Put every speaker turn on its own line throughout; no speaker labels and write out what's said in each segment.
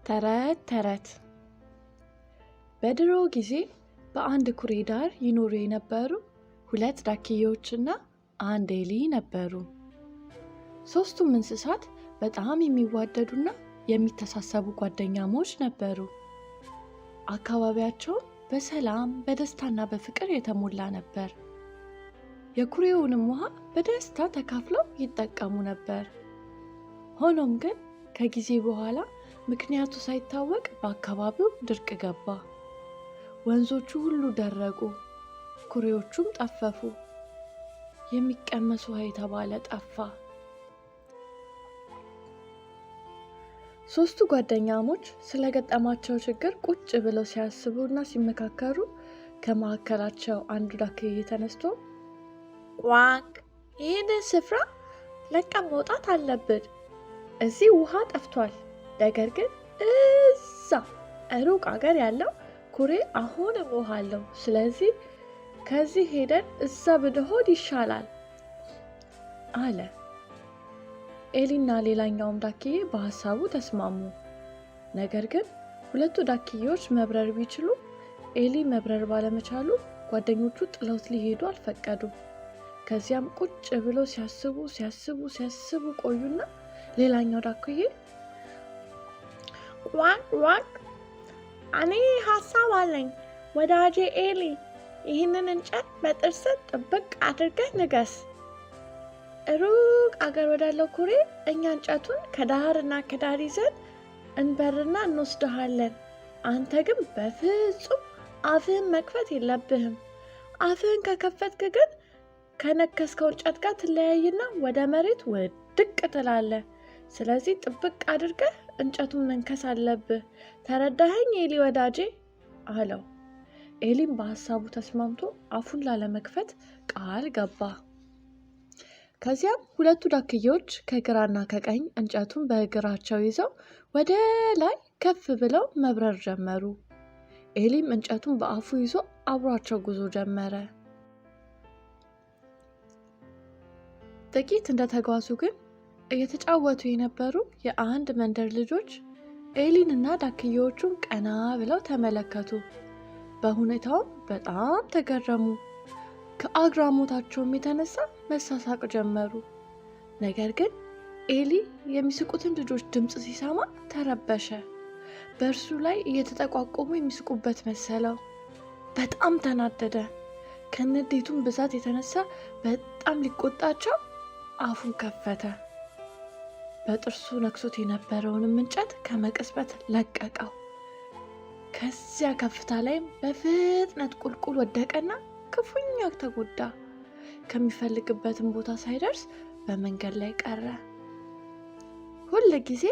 ተረት ተረት። በድሮ ጊዜ በአንድ ኩሬ ዳር ይኖሩ የነበሩ ሁለት ዳክዬዎችና አንድ ኤሊ ነበሩ። ሦስቱም እንስሳት በጣም የሚዋደዱና የሚተሳሰቡ ጓደኛሞች ነበሩ። አካባቢያቸውም በሰላም፣ በደስታና በፍቅር የተሞላ ነበር። የኩሬውንም ውሃ በደስታ ተካፍለው ይጠቀሙ ነበር። ሆኖም ግን ከጊዜ በኋላ ምክንያቱ ሳይታወቅ በአካባቢው ድርቅ ገባ። ወንዞቹ ሁሉ ደረቁ፣ ኩሬዎቹም ጠፈፉ። የሚቀመስ ውሃ የተባለ ጠፋ። ሦስቱ ጓደኛሞች ስለገጠማቸው ችግር ቁጭ ብለው ሲያስቡና ሲመካከሩ ከመካከላቸው አንዱ ዳክዬ ተነስቶ
ቋቅ፣ ይህንን ስፍራ ለቀን መውጣት አለብን። እዚህ ውሃ ጠፍቷል። ነገር ግን እዛ ሩቅ አገር ያለው ኩሬ አሁንም ውሃ አለው። ስለዚህ ከዚህ ሄደን እዛ ብንሆን ይሻላል
አለ። ኤሊና ሌላኛውም ዳክዬ በሀሳቡ ተስማሙ። ነገር ግን ሁለቱ ዳክዬዎች መብረር ቢችሉ ኤሊ መብረር ባለመቻሉ ጓደኞቹ ጥለውት ሊሄዱ አልፈቀዱም። ከዚያም ቁጭ ብለው ሲያስቡ ሲያስቡ ሲያስቡ ቆዩና ሌላኛው ዳክዬ
ቋቅ ቋቅ፣ እኔ ሀሳብ አለኝ። ወዳጄ ኤሊ፣ ይህንን እንጨት በጥርስህ ጥብቅ አድርገህ ንገስ። ሩቅ አገር ወዳለው ኩሬ እኛ እንጨቱን ከዳርና ከዳር ይዘን እንበርና እንወስድሃለን። አንተ ግን በፍጹም አፍህን መክፈት የለብህም። አፍህን ከከፈትክ ግን ከነከስከው እንጨት ጋር ትለያይና ወደ መሬት ውድቅ ትላለህ። ስለዚህ ጥብቅ አድርገህ እንጨቱን መንከስ አለብህ። ተረዳኸኝ ኤሊ ወዳጄ? አለው። ኤሊም በሀሳቡ ተስማምቶ አፉን ላለመክፈት ቃል ገባ። ከዚያም ሁለቱ ዳክዬዎች ከግራና ከቀኝ እንጨቱን በእግራቸው ይዘው ወደ ላይ ከፍ ብለው መብረር ጀመሩ። ኤሊም እንጨቱን በአፉ ይዞ አብሯቸው ጉዞ ጀመረ። ጥቂት እንደተጓዙ ግን እየተጫወቱ የነበሩ የአንድ መንደር ልጆች ኤሊንና ዳክዬዎቹን ቀና ብለው ተመለከቱ። በሁኔታውም በጣም ተገረሙ። ከአግራሞታቸውም የተነሳ መሳሳቅ ጀመሩ። ነገር ግን ኤሊ የሚስቁትን ልጆች ድምፅ ሲሰማ ተረበሸ። በእርሱ ላይ እየተጠቋቆሙ የሚስቁበት መሰለው። በጣም ተናደደ። ከንዴቱም ብዛት የተነሳ በጣም ሊቆጣቸው አፉን ከፈተ። በጥርሱ ነክሶት የነበረውንም እንጨት ከመቅጽበት ለቀቀው። ከዚያ ከፍታ ላይም በፍጥነት ቁልቁል ወደቀና ክፉኛ ተጎዳ። ከሚፈልግበትም ቦታ ሳይደርስ በመንገድ ላይ ቀረ። ሁል ጊዜ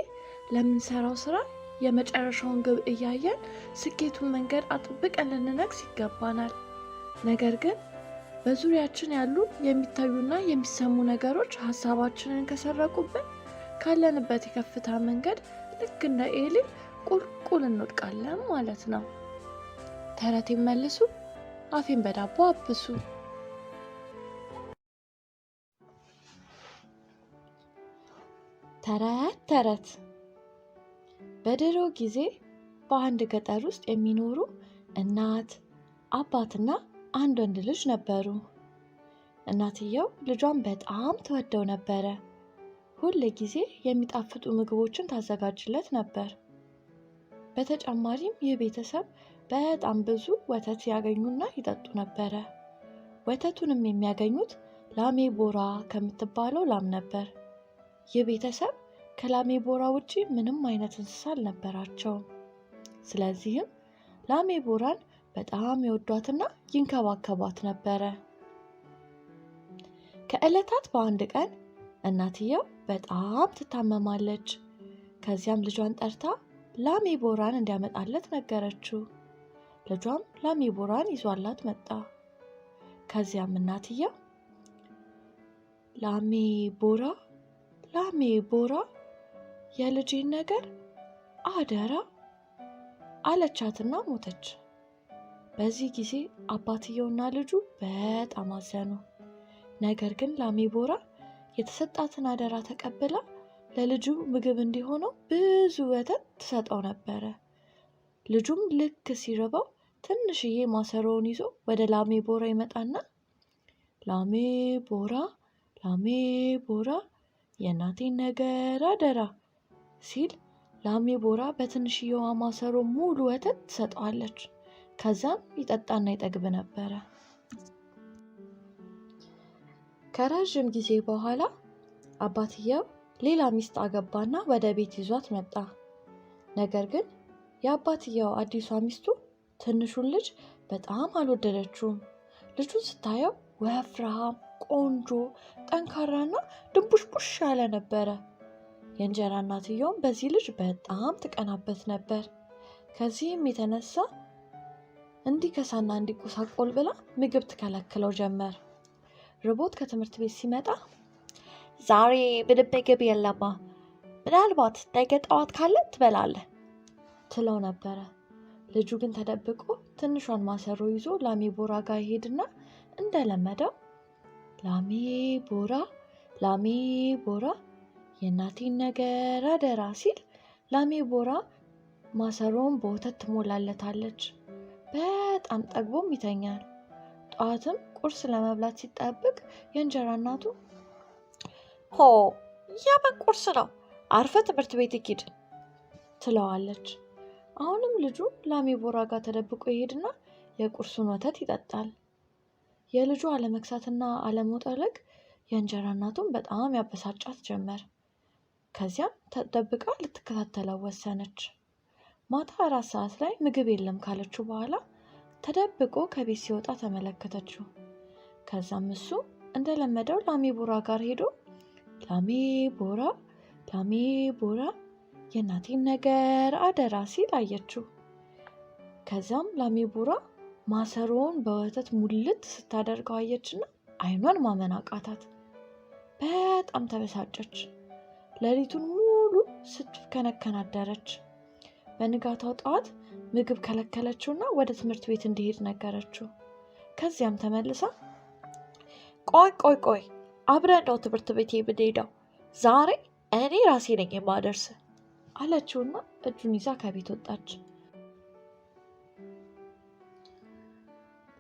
ለምንሰራው ስራ የመጨረሻውን ግብ እያየን ስኬቱን መንገድ አጥብቀን ልንነግስ ይገባናል። ነገር ግን በዙሪያችን ያሉ የሚታዩና የሚሰሙ ነገሮች ሀሳባችንን ከሰረቁብን ካለንበት የከፍታ መንገድ ልክ እንደ ኤሊ ቁልቁል እንወድቃለን ማለት ነው። ተረቴን መልሱ፣ አፌን በዳቦ አብሱ። ተረት ተረት። በድሮ ጊዜ በአንድ ገጠር ውስጥ የሚኖሩ እናት፣ አባትና አንድ ወንድ ልጅ ነበሩ። እናትየው ልጇን በጣም ትወደው ነበረ። ሁል ጊዜ የሚጣፍጡ ምግቦችን ታዘጋጅለት ነበር። በተጨማሪም ይህ ቤተሰብ በጣም ብዙ ወተት ያገኙና ይጠጡ ነበረ። ወተቱንም የሚያገኙት ላሜ ቦራ ከምትባለው ላም ነበር። ይህ ቤተሰብ ከላሜ ቦራ ውጪ ምንም አይነት እንስሳ አልነበራቸውም። ስለዚህም ላሜ ቦራን በጣም ይወዷትና ይንከባከቧት ነበረ። ከዕለታት በአንድ ቀን እናትየው በጣም ትታመማለች። ከዚያም ልጇን ጠርታ ላሜ ቦራን እንዲያመጣለት ነገረችው። ልጇም ላሜ ቦራን ይዟላት መጣ። ከዚያም እናትየው ላሜ ቦራ፣ ላሜ ቦራ፣ የልጄን ነገር አደራ አለቻትና ሞተች። በዚህ ጊዜ አባትየውና ልጁ በጣም አዘኑ። ነገር ግን ላሜ ቦራ የተሰጣትን አደራ ተቀብላ
ለልጁ ምግብ እንዲሆነው ብዙ ወተት ትሰጠው ነበረ። ልጁም ልክ ሲርበው ትንሽዬ ማሰሮውን ይዞ ወደ ላሜ ቦራ ይመጣና ላሜ ቦራ፣ ላሜ ቦራ፣ የእናቴን ነገር አደራ ሲል ላሜ ቦራ በትንሽየዋ ማሰሮ ሙሉ ወተት ትሰጠዋለች። ከዛም ይጠጣና ይጠግብ ነበረ። ከረዥም ጊዜ በኋላ አባትየው ሌላ ሚስት አገባና ወደ ቤት ይዟት መጣ። ነገር ግን የአባትየው አዲሷ ሚስቱ ትንሹን ልጅ በጣም አልወደደችውም። ልጁን ስታየው ወፍራም፣ ቆንጆ፣ ጠንካራና ድንቡሽቡሽ ያለ ነበረ። የእንጀራ እናትየውም በዚህ ልጅ በጣም ትቀናበት ነበር። ከዚህም የተነሳ እንዲከሳና እንዲጎሳቆል ብላ ምግብ ትከለክለው ጀመር። ርቦት ከትምህርት ቤት ሲመጣ ዛሬ ምንም ምግብ የለማ፣ ምናልባት ነገ ጠዋት ካለ ትበላለህ ትለው ነበረ። ልጁ ግን ተደብቆ ትንሿን ማሰሮ ይዞ ላሜ ቦራ ጋር ይሄድና እንደለመደው ላሜ ቦራ፣ ላሜ ቦራ፣ የእናቴን ነገር አደራ ሲል ላሜ ቦራ ማሰሮውን በወተት ትሞላለታለች። በጣም ጠግቦም ይተኛል። ጠዋትም ቁርስ ለመብላት ሲጠብቅ የእንጀራ እናቱ ሆ የምን ቁርስ ነው? አርፈህ ትምህርት ቤት ሂድ ትለዋለች። አሁንም ልጁ ላሜ ቦራ ጋር ተደብቆ ይሄድና የቁርሱን ወተት ይጠጣል። የልጁ አለመክሳትና አለመጠለቅ የእንጀራ እናቱን በጣም ያበሳጫት ጀመር። ከዚያም ተደብቃ ልትከታተለው ወሰነች። ማታ 4 ሰዓት ላይ ምግብ የለም ካለችው በኋላ ተደብቆ ከቤት ሲወጣ ተመለከተችው። ከዛም እሱ እንደለመደው ላሜ ቦራ ጋር ሄዶ ላሜ ቦራ፣ ላሜ ቦራ፣ የእናቴን ነገር አደራ ሲል አየችው። ከዛም ላሜ ቦራ ማሰሮውን በወተት ሙልት ስታደርገው አየችና አይኗን ማመን አቃታት። በጣም ተበሳጨች። ሌሊቱን ሙሉ ስትከነከን አደረች። በንጋታው ጠዋት ምግብ ከለከለችውና ወደ ትምህርት ቤት እንዲሄድ ነገረችው። ከዚያም ተመልሳ ቆይ ቆይ ቆይ አብረን ነው ትምህርት ቤት የምንሄደው፣ ዛሬ እኔ ራሴ ነኝ የማደርስ አለችውና እጁን ይዛ ከቤት ወጣች።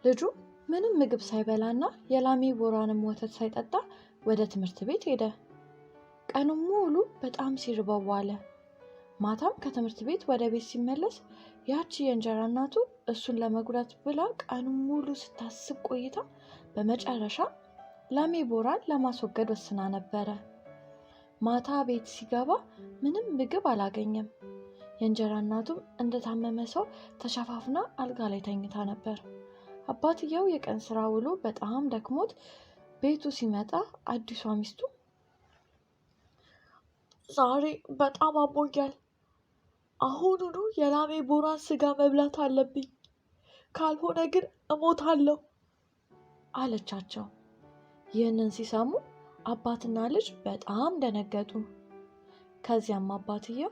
ልጁ ምንም ምግብ ሳይበላና የላሜ ቦራንም ወተት ሳይጠጣ ወደ ትምህርት ቤት ሄደ። ቀኑን ሙሉ በጣም ሲርበው ዋለ። ማታም ከትምህርት ቤት ወደ ቤት ሲመለስ ያቺ የእንጀራ እናቱ እሱን ለመጉዳት ብላ ቀኑን ሙሉ ስታስብ ቆይታ በመጨረሻ ላሜ ቦራን ለማስወገድ ወስና ነበረ። ማታ ቤት ሲገባ ምንም ምግብ አላገኘም። የእንጀራ እናቱም እንደታመመ ሰው ተሸፋፍና አልጋ ላይ ተኝታ ነበር። አባትየው የቀን ስራ ውሎ በጣም ደክሞት ቤቱ ሲመጣ አዲሷ ሚስቱ ዛሬ በጣም አሞኛል፣ አሁኑኑ የላሜ ቦራን ስጋ መብላት አለብኝ፣ ካልሆነ ግን እሞታለሁ አለቻቸው። ይህንን ሲሰሙ አባትና ልጅ በጣም ደነገጡ። ከዚያም አባትየው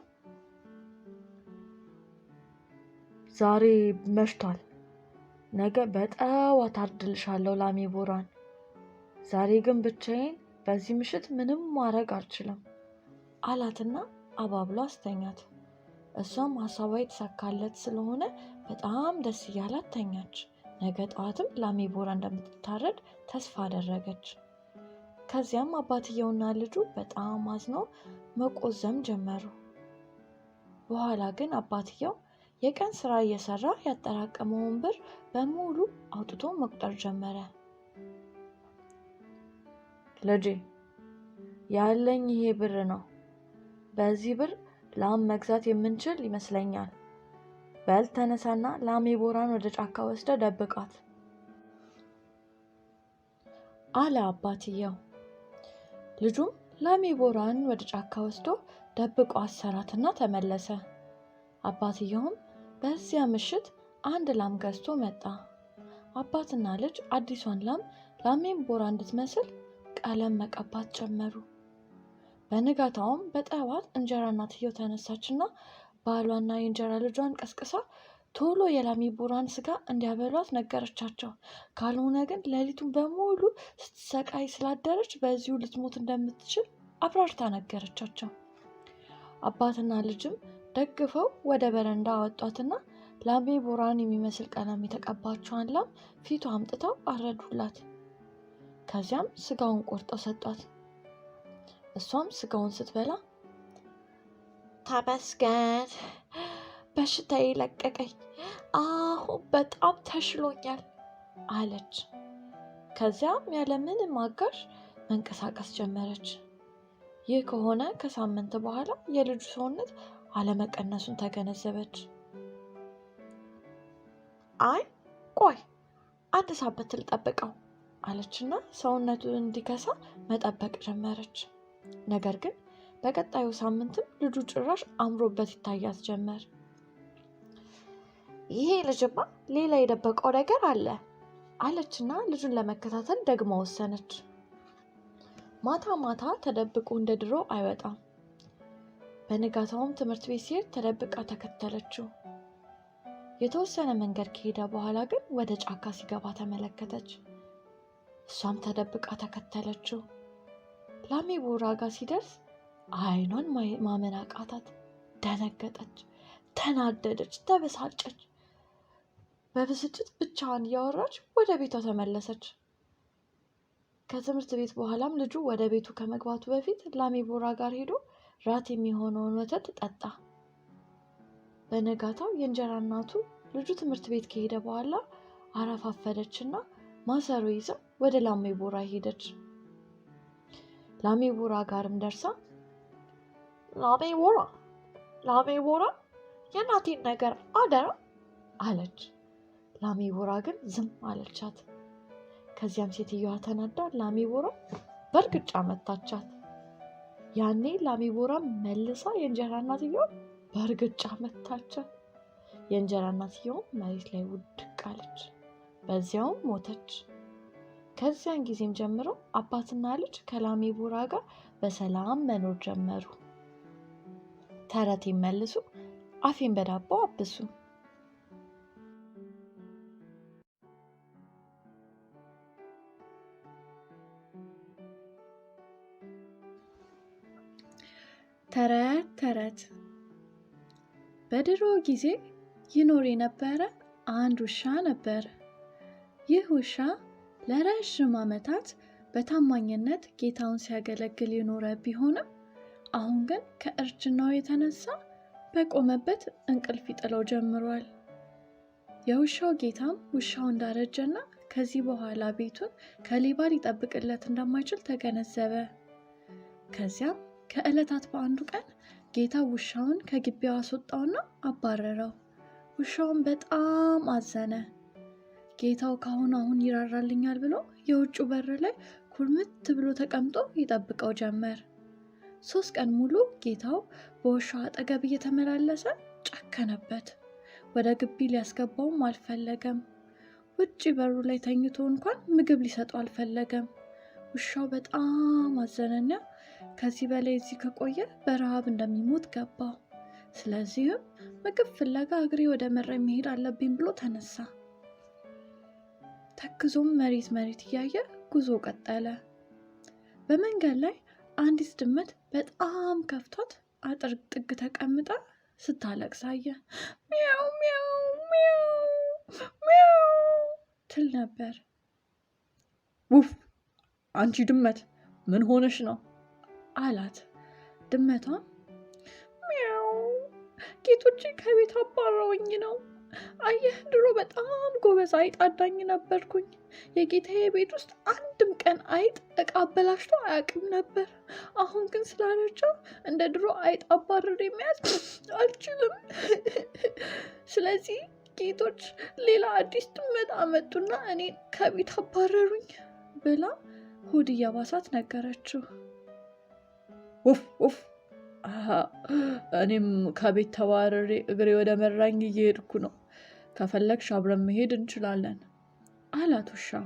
ዛሬ መሽቷል፣ ነገ በጠዋት አርድልሻለሁ ላሜ ቦራን፣ ዛሬ ግን ብቻዬን በዚህ ምሽት ምንም ማድረግ አልችልም አላትና አባብሎ አስተኛት። እሷም ሀሳቧ የተሳካለት ስለሆነ በጣም ደስ እያላት ተኛች። ነገ ጠዋትም ላሜ ቦራ እንደምትታረድ ተስፋ አደረገች። ከዚያም አባትየውና ልጁ በጣም አዝነው መቆዘም ጀመሩ። በኋላ ግን አባትየው የቀን ስራ እየሰራ ያጠራቀመውን ብር በሙሉ አውጥቶ መቁጠር ጀመረ። ልጄ ያለኝ ይሄ ብር ነው። በዚህ ብር ላም መግዛት የምንችል ይመስለኛል። በል ተነሳና ላሜ ቦራን ወደ ጫካ ወስደ ደብቃት አለ አባትየው። ልጁም ላሜ ቦራን ወደ ጫካ ወስዶ ደብቆ አሰራትና ተመለሰ። አባትየውም በዚያ ምሽት አንድ ላም ገዝቶ መጣ። አባትና ልጅ አዲሷን ላም ላሜን ቦራ እንድትመስል ቀለም መቀባት ጀመሩ። በንጋታውም በጠዋት እንጀራ እናትየው ተነሳችና ባሏና የእንጀራ ልጇን ቀስቅሳ ቶሎ የላሜ ቦራን ስጋ እንዲያበሏት ነገረቻቸው። ካልሆነ ግን ሌሊቱን በሙሉ ስትሰቃይ ስላደረች በዚሁ ልትሞት እንደምትችል አብራርታ ነገረቻቸው። አባትና ልጅም ደግፈው ወደ በረንዳ አወጧትና ላሜ ቦራን የሚመስል ቀለም የተቀባችዋን ላም ፊቱ አምጥተው አረዱላት። ከዚያም ስጋውን ቆርጠው ሰጧት። እሷም ስጋውን ስትበላ ተመስገን፣ በሽታዬ ለቀቀኝ፣ አሁን በጣም ተሽሎኛል አለች። ከዚያም ያለምንም አጋዥ መንቀሳቀስ ጀመረች። ይህ ከሆነ ከሳምንት በኋላ የልጁ ሰውነት አለመቀነሱን ተገነዘበች። አይ ቆይ አንድ ሳምንት ልጠብቀው አለችና ሰውነቱ እንዲከሳ መጠበቅ ጀመረች። ነገር ግን በቀጣዩ ሳምንትም ልጁ ጭራሽ አምሮበት ይታያት ጀመር። ይሄ ልጅማ ሌላ የደበቀው ነገር አለ አለችና ልጁን ለመከታተል ደግሞ ወሰነች። ማታ ማታ ተደብቆ እንደ ድሮ አይወጣም። በንጋታውም ትምህርት ቤት ሲሄድ ተደብቃ ተከተለችው። የተወሰነ መንገድ ከሄደ በኋላ ግን ወደ ጫካ ሲገባ ተመለከተች። እሷም ተደብቃ ተከተለችው። ላሜ ቦራ ጋር ሲደርስ አይኗን ማመን አቃታት። ደነገጠች፣ ተናደደች፣ ተበሳጨች። በብስጭት ብቻዋን እያወራች ወደ ቤቷ ተመለሰች። ከትምህርት ቤት በኋላም ልጁ ወደ ቤቱ ከመግባቱ በፊት ላሜ ቦራ ጋር ሄዶ ራት የሚሆነውን ወተት ጠጣ። በነጋታው የእንጀራ እናቱ ልጁ ትምህርት ቤት ከሄደ በኋላ አረፋፈደችና ማሰሮ ይዛ ወደ ላሜ ቦራ ሄደች። ላሜ ቦራ ጋርም ደርሳ ላሜ ቦራ፣ ላሜ ቦራ፣ የእናቴን ነገር አደራ አለች። ላሜ ቦራ ግን ዝም አለቻት። ከዚያም ሴትዮዋ ተናዳ ላሜ ቦራ በእርግጫ መታቻት። ያኔ ላሜ ቦራ መልሳ የእንጀራ እናትየውን በእርግጫ መታቻት። የእንጀራ እናትየውም መሬት ላይ ውድቅ አለች፣ በዚያውም ሞተች። ከዚያን ጊዜም ጀምሮ አባትና ልጅ ከላሜ ቦራ ጋር በሰላም መኖር ጀመሩ። ተረቴን መልሱ፣ አፌን በዳቦ አብሱ። ተረት ተረት። በድሮ ጊዜ ይኖር የነበረ አንድ ውሻ ነበር። ይህ ውሻ ለረዥም ዓመታት በታማኝነት ጌታውን ሲያገለግል የኖረ ቢሆንም አሁን ግን ከእርጅናው የተነሳ በቆመበት እንቅልፍ ይጥለው ጀምሯል። የውሻው ጌታም ውሻው እንዳረጀና ከዚህ በኋላ ቤቱን ከሌባ ሊጠብቅለት እንደማይችል ተገነዘበ። ከዚያም ከዕለታት በአንዱ ቀን ጌታው ውሻውን ከግቢው አስወጣውና አባረረው። ውሻውን በጣም አዘነ። ጌታው ካሁን አሁን ይራራልኛል ብሎ የውጩ በር ላይ ኩርምት ብሎ ተቀምጦ ይጠብቀው ጀመር። 3 ቀን ሙሉ ጌታው በውሻው አጠገብ እየተመላለሰ ጨከነበት። ወደ ግቢ ሊያስገባውም አልፈለገም። ውጪ በሩ ላይ ተኝቶ እንኳን ምግብ ሊሰጠው አልፈለገም። ውሻው በጣም አዘነና ከዚህ በላይ እዚህ ከቆየ በረሃብ እንደሚሞት ገባው። ስለዚህም ምግብ ፍለጋ እግሬ ወደ መራኝ መሄድ አለብኝ ብሎ ተነሳ። ተክዞም መሬት መሬት እያየ ጉዞ ቀጠለ። በመንገድ ላይ አንዲት ድመት በጣም ከፍቷት አጥር ጥግ ተቀምጣ ስታለቅስ አየ። ሚያው ሚያው ሚያው ሚያው ትል ነበር። ውፍ፣ አንቺ ድመት ምን ሆነሽ ነው አላት። ድመቷም ሚያው ጌቶቼ ከቤት አባረውኝ ነው። አየህ፣ ድሮ በጣም ጎበዝ አይጥ አዳኝ ነበርኩኝ። የጌታዬ ቤት ውስጥ አንድም ቀን አይጥ እቃ አበላሽቶ አያውቅም ነበር። አሁን ግን ስላረጀሁ እንደ ድሮ አይጥ አባርሬ መያዝ አልችልም። ስለዚህ ጌቶች ሌላ አዲስ ድመት አመጡና እኔን ከቤት አባረሩኝ ብላ ሆድ እያባሳት ነገረችው። ውፍ ውፍ፣ እኔም ከቤት ተባረሬ እግሬ ወደ መራኝ እየሄድኩ ነው። ከፈለግሽ አብረን መሄድ እንችላለን አላት ውሻው።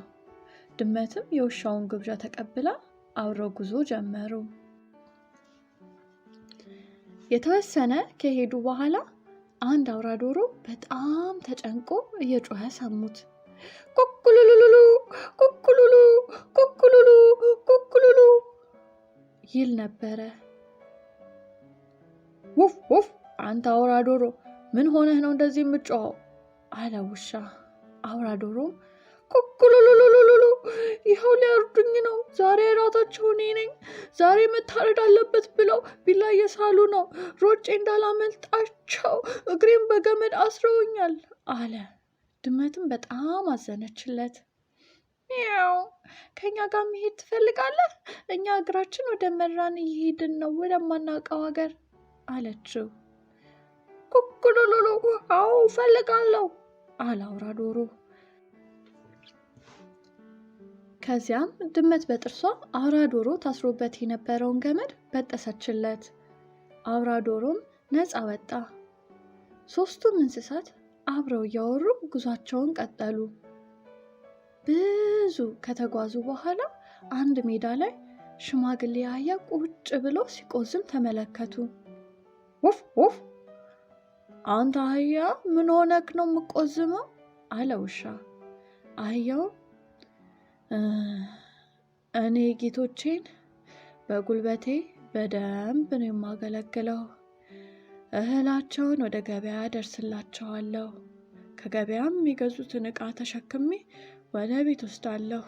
ድመትም የውሻውን ግብዣ ተቀብላ አብረው ጉዞ ጀመሩ። የተወሰነ ከሄዱ በኋላ አንድ አውራ ዶሮ በጣም ተጨንቆ እየጮኸ ሰሙት። ኩኩሉሉሉ ኩኩሉሉ ኩኩሉሉ ኩኩሉሉ ይል ነበረ። ውፍ ውፍ፣ አንተ አውራ ዶሮ ምን ሆነህ ነው እንደዚህ የምትጮኸው? አለ ውሻ። አውራ ዶሮም ኩኩሉሉሉሉሉ፣ ይኸው ሊያርዱኝ ነው። ዛሬ እራታቸው እኔ ነኝ። ዛሬ መታረድ አለበት ብለው ቢላ እየሳሉ ነው። ሮጬ እንዳላመልጣቸው እግሬን በገመድ አስረውኛል አለ። ድመትም በጣም አዘነችለት። ሚያው፣ ከኛ ጋር መሄድ ትፈልጋለህ? እኛ እግራችን ወደ መራን እየሄድን ነው፣ ወደማናውቀው ሀገር አለችው። ኩኩሉሉሉ፣ አዎ እፈልጋለሁ አለ አውራ ዶሮ። ከዚያም ድመት በጥርሷ አውራ ዶሮ ታስሮበት የነበረውን ገመድ በጠሰችለት። አውራ ዶሮም ነፃ ወጣ። ሶስቱም እንስሳት አብረው እያወሩ ጉዟቸውን ቀጠሉ። ብዙ ከተጓዙ በኋላ አንድ ሜዳ ላይ ሽማግሌ አህያ ቁጭ ብሎ ሲቆዝም ተመለከቱ። ውፍ ውፍ፣ አንተ አህያ ምን ሆነክ ነው የምቆዝመው? አለ ውሻ። አህያው እኔ ጌቶቼን በጉልበቴ በደንብ ነው የማገለግለው። እህላቸውን ወደ ገበያ ደርስላቸዋለሁ። ከገበያም የሚገዙትን ዕቃ ተሸክሜ ወደ ቤት ወስዳለሁ።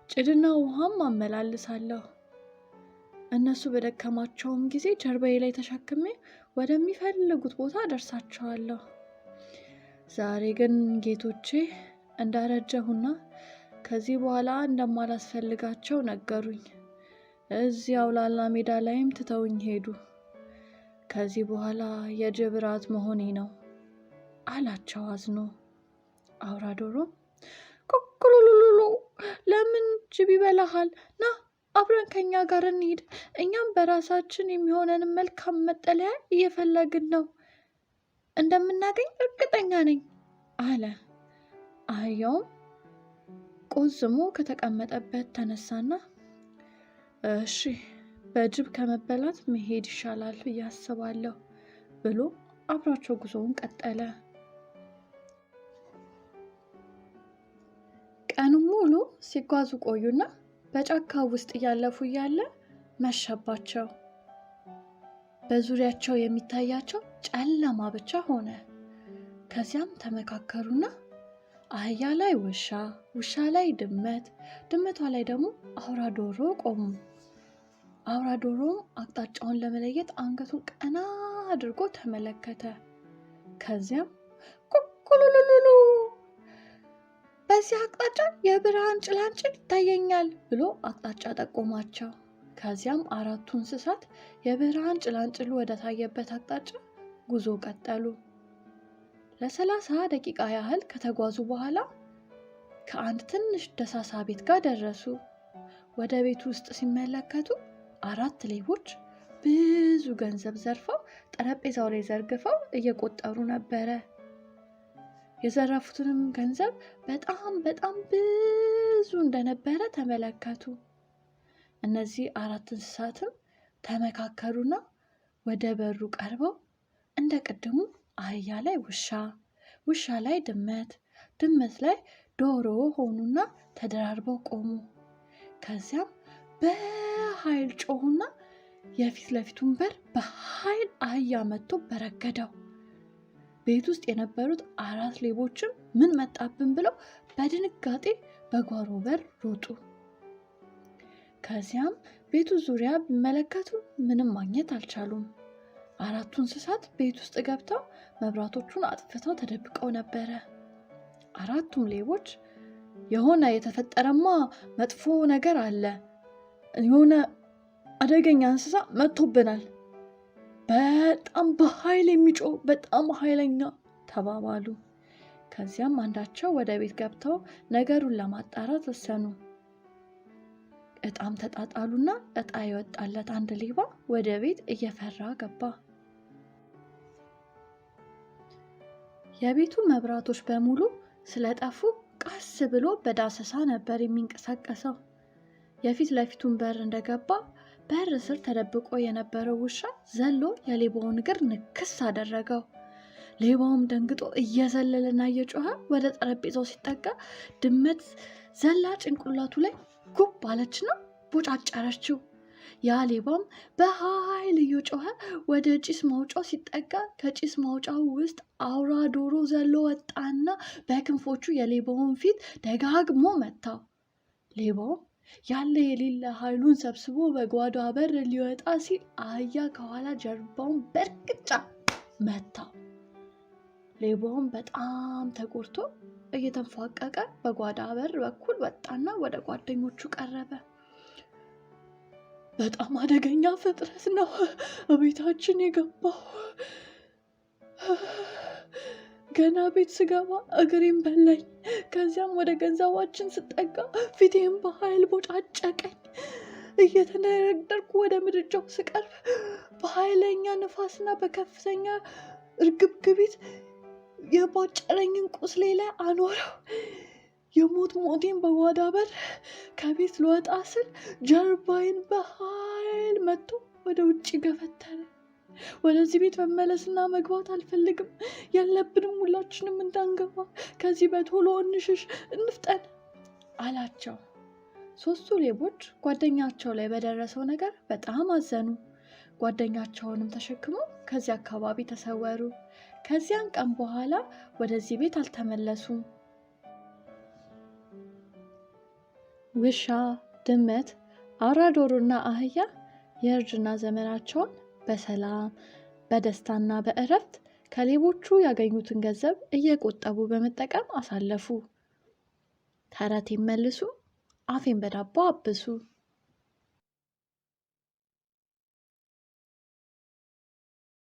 ጭድና ውሃም አመላልሳለሁ። እነሱ በደከማቸውም ጊዜ ጀርባዬ ላይ ተሸክሜ ወደሚፈልጉት ቦታ ደርሳቸዋለሁ። ዛሬ ግን ጌቶቼ እንዳረጀሁና ከዚህ በኋላ እንደማላስፈልጋቸው ነገሩኝ። እዚህ አውላላ ሜዳ ላይም ትተውኝ ሄዱ። ከዚህ በኋላ የጅብ ራት መሆኔ ነው አላቸው አዝኖ። አውራ ዶሮ ኩኩሉሉሉ፣ ለምን ጅብ ይበላሃል? ና አብረን ከኛ ጋር እንሂድ። እኛም በራሳችን የሚሆነን መልካም መጠለያ እየፈለግን ነው። እንደምናገኝ እርግጠኛ ነኝ አለ። አህያውም ቆዝሞ ከተቀመጠበት ተነሳና እሺ በጅብ ከመበላት መሄድ ይሻላል ብዬ አስባለሁ ብሎ አብሯቸው ጉዞውን ቀጠለ። ቀኑን ሙሉ ሲጓዙ ቆዩና በጫካ ውስጥ እያለፉ እያለ መሸባቸው። በዙሪያቸው የሚታያቸው ጨለማ ብቻ ሆነ። ከዚያም ተመካከሩና አህያ ላይ ውሻ፣ ውሻ ላይ ድመት፣ ድመቷ ላይ ደግሞ አውራ ዶሮ ቆሙ። አውራ ዶሮም አቅጣጫውን ለመለየት አንገቱን ቀና አድርጎ ተመለከተ። ከዚያም ኩኩሉሉሉሉ፣ በዚህ አቅጣጫ የብርሃን ጭላንጭል ይታየኛል ብሎ አቅጣጫ ጠቆማቸው። ከዚያም አራቱ እንስሳት የብርሃን ጭላንጭሉ ወደ ታየበት አቅጣጫ ጉዞ ቀጠሉ። ለ30 ደቂቃ ያህል ከተጓዙ በኋላ ከአንድ ትንሽ ደሳሳ ቤት ጋር ደረሱ። ወደ ቤቱ ውስጥ ሲመለከቱ አራት ሌቦች ብዙ ገንዘብ ዘርፈው ጠረጴዛው ላይ ዘርግፈው እየቆጠሩ ነበረ። የዘረፉትንም ገንዘብ በጣም በጣም ብዙ እንደነበረ ተመለከቱ። እነዚህ አራት እንስሳትም ተመካከሩና ወደ በሩ ቀርበው እንደ ቅድሙ አህያ ላይ ውሻ፣ ውሻ ላይ ድመት፣ ድመት ላይ ዶሮ ሆኑና ተደራርበው ቆሙ። ከዚያም በኃይል ጮሁና የፊት ለፊቱን በር በኃይል አህያ መጥቶ በረገደው። ቤት ውስጥ የነበሩት አራት ሌቦችም ምን መጣብን ብለው በድንጋጤ በጓሮ በር ሮጡ። ከዚያም ቤቱ ዙሪያ ቢመለከቱ ምንም ማግኘት አልቻሉም። አራቱ እንስሳት ቤት ውስጥ ገብተው መብራቶቹን አጥፍተው ተደብቀው ነበረ። አራቱም ሌቦች የሆነ የተፈጠረማ መጥፎ ነገር አለ፣ የሆነ አደገኛ እንስሳ መጥቶብናል፣ በጣም በኃይል የሚጮህ በጣም ኃይለኛ ተባባሉ። ከዚያም አንዳቸው ወደ ቤት ገብተው ነገሩን ለማጣራት ወሰኑ። እጣም ተጣጣሉና እጣ የወጣለት አንድ ሌባ ወደ ቤት እየፈራ ገባ። የቤቱ መብራቶች በሙሉ ስለጠፉ ቀስ ብሎ በዳሰሳ ነበር የሚንቀሳቀሰው። የፊት ለፊቱን በር እንደገባ በር ስር ተደብቆ የነበረው ውሻ ዘሎ የሌባውን እግር ንክስ አደረገው። ሌባውም ደንግጦ እየዘለለና እየጮኸ ወደ ጠረጴዛው ሲጠጋ ድመት ዘላ ጭንቅላቱ ላይ ጉብ አለችና ቦጫጨረችው። ያ ሌባም በኃይል እየጮኸ ወደ ጭስ ማውጫው ሲጠጋ ከጭስ ማውጫው ውስጥ አውራ ዶሮ ዘሎ ወጣና በክንፎቹ የሌባውን ፊት ደጋግሞ መታው። ሌባውም ያለ የሌለ ኃይሉን ሰብስቦ በጓዳ በር ሊወጣ ሲል አህያ ከኋላ ጀርባውን በእርግጫ መታው። ሌባውም በጣም ተጎድቶ እየተንፏቀቀ በጓዳ በር በኩል ወጣና ወደ ጓደኞቹ ቀረበ። በጣም አደገኛ ፍጥረት ነው እቤታችን የገባው። ገና ቤት ስገባ እግሬን በላኝ። ከዚያም ወደ ገንዘባችን ስጠጋ ፊቴን በኃይል ቦጫጨቀኝ። እየተንደረደርኩ ወደ ምድጃው ስቀርብ በኃይለኛ ንፋስና በከፍተኛ እርግብግቢት የቧጨረኝን ቁስሌ ላይ አኖረው። የሞት ሞቴን በጓዳ በር ከቤት ልወጣ ስል ጀርባዬን በኃይል መጥቶ ወደ ውጭ ገፈተረ። ወደዚህ ቤት መመለስና መግባት አልፈልግም። ያለብንም ሁላችንም እንዳንገባ ከዚህ በቶሎ እንሽሽ፣ እንፍጠን አላቸው። ሶስቱ ሌቦች ጓደኛቸው ላይ በደረሰው ነገር በጣም አዘኑ። ጓደኛቸውንም ተሸክመው ከዚህ አካባቢ ተሰወሩ። ከዚያን ቀን በኋላ ወደዚህ ቤት አልተመለሱም። ውሻ፣ ድመት፣ አውራ ዶሮና አህያ የእርጅና ዘመናቸውን በሰላም በደስታና በእረፍት ከሌቦቹ ያገኙትን ገንዘብ እየቆጠቡ በመጠቀም አሳለፉ። ተረቴን መልሱ፣ አፌን በዳቦ አብሱ።